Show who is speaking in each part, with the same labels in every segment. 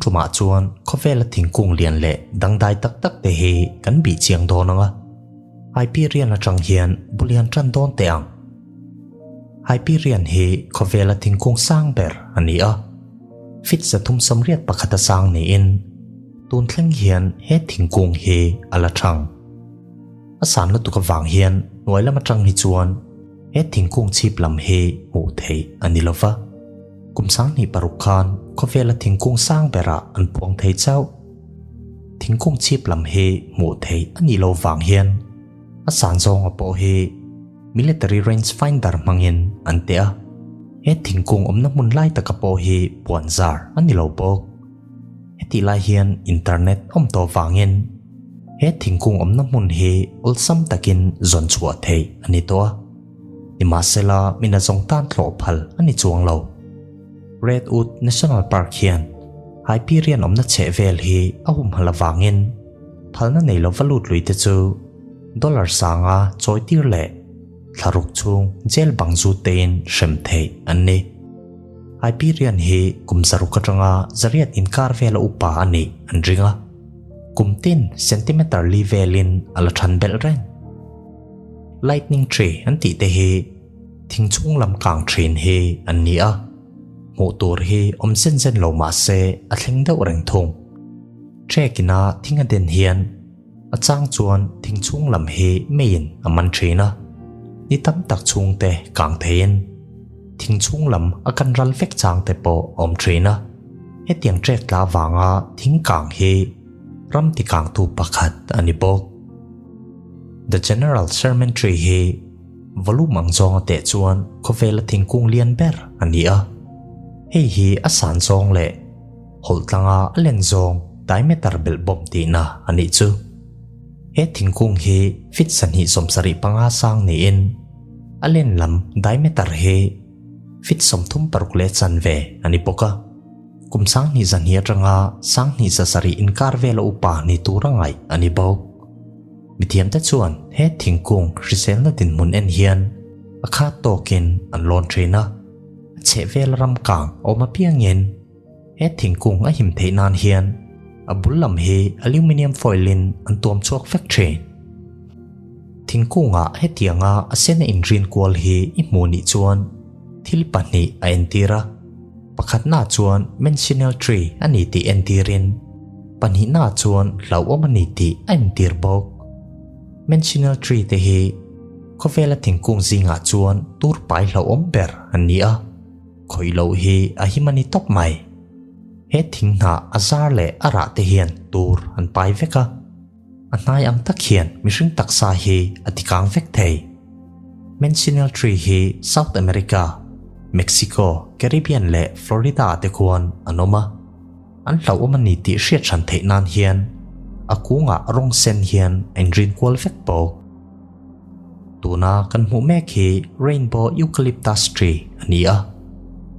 Speaker 1: tumah chuan khawvela thingkung lian leh dangdai tak tak te hi kan bih chiang dawn ang a. Hyperion atang hian bulian tan dawn teh ang. Hyperion hi khawvela thingkung sang ber a ni a. Fit 381 a sang niin tun thleng hian he thingkung hi a la thang. A san lutuk avang hian hnuai lam atang hi chuan he thingkung chhip lam hi hmuh theih a ni lova. Kum 2006 khan khawvela thingkung sang berah an puang thei chauh. Thingkung chhip lam hi hmuh theih a nih lo vang hian a san zawnga pawh hi military range finder hmangin an teh a. He thingkung awmna hmun lai taka pawh hi puan zar a ni lo bawk. Hetih lai hian internet awm tawh vangin he thingkung awmna hmun hi awlsam takin zawn chhuah theih a ni tawh a. Nimahsela mina zawng tan tlawh phal a ni chuang lo. Redwood National Park hian Hyperion awmna chheh vel hi a humhalh avangin phalna nei lova lut lui te chu dollar sanga chawi tir leh thlaruk chhung jail bang zut tein hrem theih an ni. Hyperion hi kum 600 atanga 800 inkar vela upa a nih an ring a. Kum tin centimeter li velin a la than belh reng. Lightning tree an tih te hi thing chhung lam kang thin hi an ni a. Hmuh tur hi awm zen zen lo mah se a thleng deuh reng thung. Trekina thing a den hian a chang chuan thing chhung lam hi meiin a man thin a. Ni tam tak chhung te kang theiin thing chhung lam a kan ral vek chang te pawh a awm thin a. Hetiang trek tla vanga thing kang hi ram ti kangtu pakhat a ni bawk. The General Sherman Tree hi volume ang zawnga teh chuan khawvela thingkung lian ber a ni a. Hei hi a san zawng leh hawlh tlanga a len zawng diameter belh bawm tihna a nih chu. He thingkung hi feet 275 sang niin a len lam diameter hi feet 36.5 a ni bawk a. Kum 2002 atanga 2007 inkar vela upa ni tur a ngaih a ni bawk. Mithiamte chuan he thingkung hriselna dinhmun en hian a khat tawkin an lawn thin a. A chhehvel ram kang awm apiangin he thingkung a him theih nan hian a bul lam hi aluminium foil in an tuam chhuak vek thin. Thingkungah hetianga a sen a inrin kual hi i hmuh nih chuan thil pahnih a entir a. Pakhatna chuan Manchineel tree a ni tih entirin pahnihna chuan hlauhawm a ni tih a entir bawk. Manchineel tree te hi khawvela thingkung zingah chuan tur pai hlauhawm ber an ni a, khawih loh hi a him a ni tawp mai. He thing hnah a zar leh a rah te hian tur an pai vek a. A hnai ang tak hian mihring taksa hi a tikang vek thei. Manchineel tree hi South America, Mexico, Caribbean leh Florida ah te khuan an awm a. An hlauhawm a ni tih hriat hran theih nan hian a kungah rawng sen hian a inrin kual vek bawk. Tuna kan hmuh mek hi Rainbow Eucalyptus tree a ni a,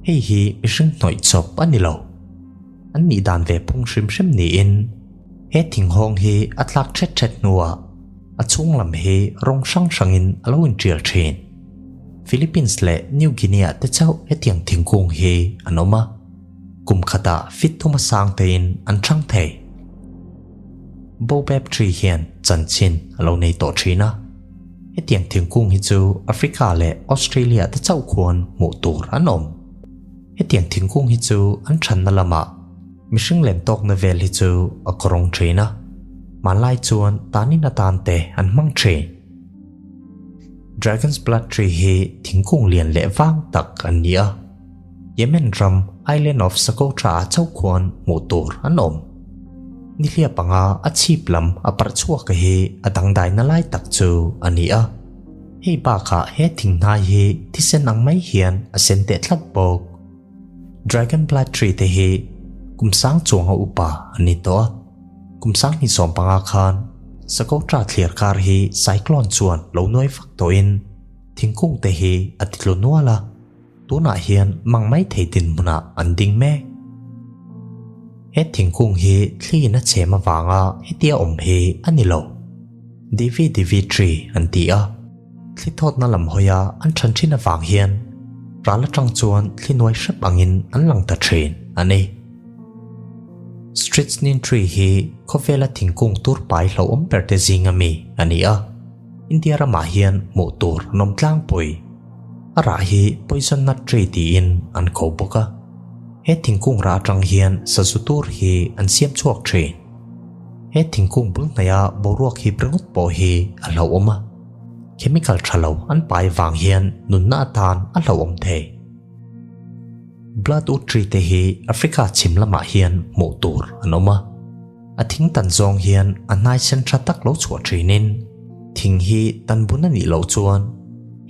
Speaker 1: hei hi mihring hnawih chawp a ni lo. An nih dan ve phung hrim hrim niin he thinghawng hi a tlak thet thet hnuah a chhung lam hi rawng hrang hrangin a lo intial thin. Philippines leh New Guinea te chauh hetiang thingkung hi an awm a, kum khatah fit thuma sang tein an thang thei. Baobab tree hian chanchin a lo nei tawh thin a, hetiang thingkung hi chu Africa leh Australia te chauh khuan hmuh tur an awm. Hetiang thingkung hi chu an thanna lamah mihring len tawkna vel hi chu a kawrawng thin a, hmanlai chuan tanin atan te an hmang thin. Dragon's Blood Tree hi thingkung lian leh vang tak an ni a, Yemen ram Island of Socotra ah chauh khuan hmuh tur an awm. Nihliap anga a chhip lam a parh chhuak hi a dangdaina lai tak chu a ni a. Hei bakah he thing hnai hi thisen ang mai hian a sen teh tlat bawk. Dragon Blood Tree te hi kum sang chuanga upa an ni tawh a. Kum 2015 khan Socotra thliar kar hi cyclone chuan lo nuai vak tawhin thingkung te hi a titlu nual a. Tunah hian mang mai thei dinhmunah an ding mek. He thingkung hi thliin a chhem avanga hetia awm hi a ni lo. Divi Divi Tree an ti a, thli thawtna lam hawia an than thin avang hian ral atang chuan thli nuai hrep angin an lang ta thin a ni. Strychnine tree hi khawvela thingkung tur pai hlauhawm ber te zinga mi a ni a, India ramah hian hmuh tur an awm tlangpui. A rah hi poison nut tree tiin an ko bawk a, he thingkung rah atang hian sazu tur hi an siam chhuak thin. He thingkung bul hnaia boruak hip ringawt pawh hi a hlauhawm a, chemical tha lo an pai vang hian nunna atan a hlauhawm thei. Bloodwood tree te hi Africa chhim lamah hian hmuh tur an awm a, a thing tan zawng hian a hnai sen tha tak lo chhuah thinin thing hi tan bun a nih loh chuan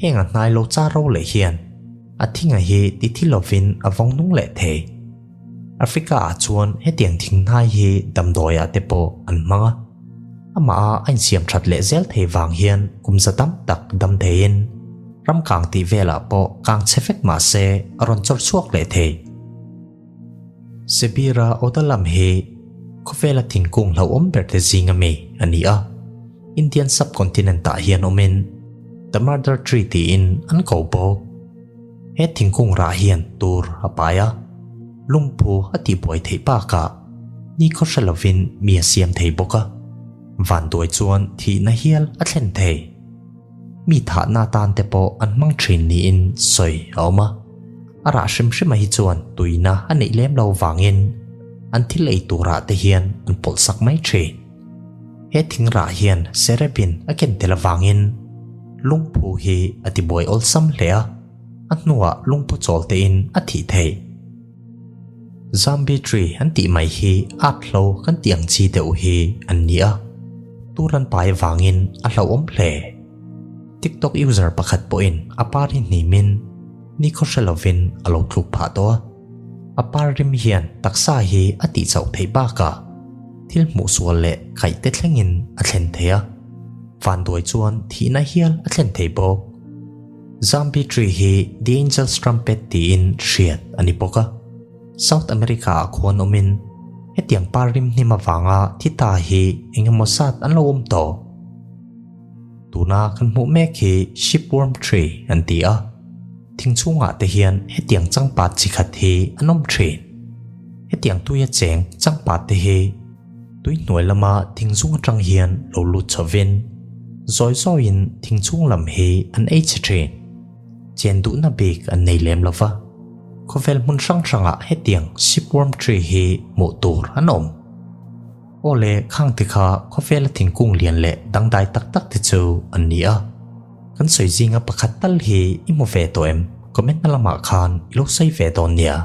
Speaker 1: heng a hnai lo char ro leh hian a thinga hi ti thi lovin a vawng nung leh thei. Africa ah chuan hetiang thing hnai hi damdawi ah te pawh an hmang a, amah a a insiam that leh zel thei vang hian kum za tam tak dam theiin ram kang tih velah pawh kang chhe vek mah se a rawn chawr chhuak leh thei. Sibira Odalam hi khawvela thingkung hlauhawm ber te zinga mi a ni a, Indian subcontinent ah hian awmin The Murder Tree tiin an ko bawk. He thingkung rah hian tur a pai a, lungphu a tihbuai theih bakah nikhaw hre lovin mi a siam thei bawk a, vanduai chuan thihna hial a thlen thei. Mi thahna atan te pawh an hmang thin niin sawi a awm a, a rah hrim hrima hi chuan tuina a neih lem lo vangin an thil ei turah te hian an pawlh sak mai thin. He thing rah hian Serebin a ken tel avangin lungphu hi a tibuai awlsam hle a, a hnuah lungphu chawl tein a thih theih. Zombie tree an tih mai hi at hlo kan tih ang chi deuh hi an ni a, tur an pai avangin a hlauhawm hle. TikTok user pakhat pawhin a par hi hnimin nikhaw hre lovin a lo tluk phah tawh a. A par rim hian taksa hi a tih chauh theih bakah thil hmuh sual leh kaih te thlengin a thlen thei a, vanduai chuan thihna hial a thlen thei bawk. Zombie tree hi The Angel's Trumpet tiin hriat a ni bawk a, South America ah khuan awmin hetiang par rim hnim avanga thi ta hi eng emaw zat an lo awm tawh. Tuna kan hmuh mek hi Shipworm tree an ti a. Thing chhungah te hian hetiang changpat chi khat hi an awm thin. Hetiang tuia cheng changpat te hi tui hnuai lama thing chung atang hian lo lut chhovin zawi zawiin thing chhung lam hi an ei chhe thin. Chen duhna bik an nei lem lova, khawvel hmun hrang hrangah hetiang shipworm tree hi hmuh tur an awm. Aw le, khang te kha khawvela thingkung lian leh dangdai tak tak te chu an ni a. Kan sawi zinga pakhat tal hi i hmu ve tawh em? Comment na lamah khan i lo sawi ve dawn nia.